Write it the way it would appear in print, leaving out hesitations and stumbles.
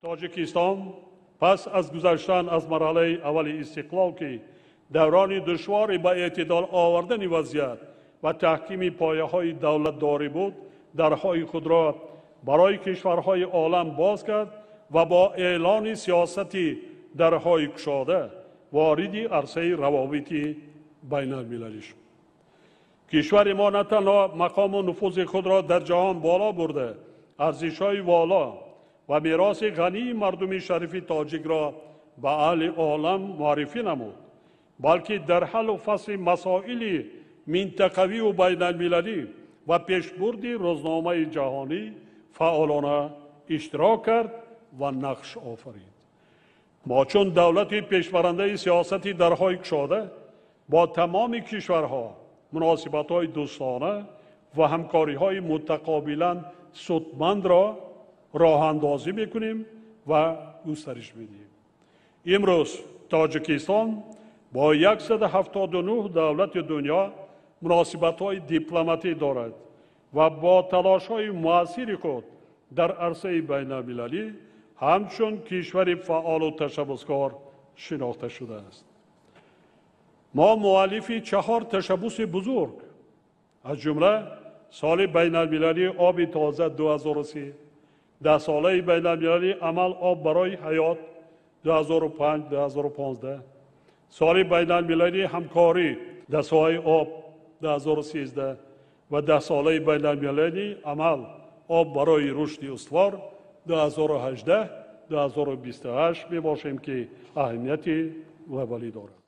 Тоҷикистон пас аз гузаштан аз марҳилаи аввали истиқлол, ки даврони душвори ба эътидол овардани вазъият ва таҳкими пояҳои давлатдорӣ буд, дарҳои худро барои кишварҳои олам боз кард ва бо эълони сиёсати дарҳои кушода вориди арсаи равобити байналмилалӣ шуд. Кишвари мо на танҳо мақому нуфузи худро дар ҷаҳон боло бурда, арзишҳои воло ва мероси ғании мардуми шарифи тоҷикро ба аҳли олам муаррифӣ намуд, балки дар ҳаллу фасли масоили минтақавию байналмилалӣ ва пешбурди рӯзномаи ҷаҳонӣ фаъолона иштирок кард ва нақш офарид. Мо чун давлати пешбарандаи сиёсати дарҳои кушода бо тамоми кишварҳо муносибатҳои дӯстона ва ҳамкориҳои мутақобилан судмандро роҳандозӣ мекунем ва густариш медиҳем. Имрӯз Тоҷикистон бо 179 давлати дунё муносибатҳои дипломатӣ дорад ва бо талошҳои муассири худ дар арсаи байналмилалӣ ҳамчун кишвари фаъолу ташаббускор шинохта шудааст. Мо муаллифи 4 ташаббуси бузург, аз ҷумла соли байналмилалии оби тоза 2030, даҳсолаи байналмилалии амал об барои ҳаёт 2005-2015, соли байналмилалии ҳамкорӣ дар соҳаи об 2013 ва даҳсолаи байналмилалии амал об барои рушди устувор 2018-2028 мебошем, ки аҳамияти глобалӣ дорад.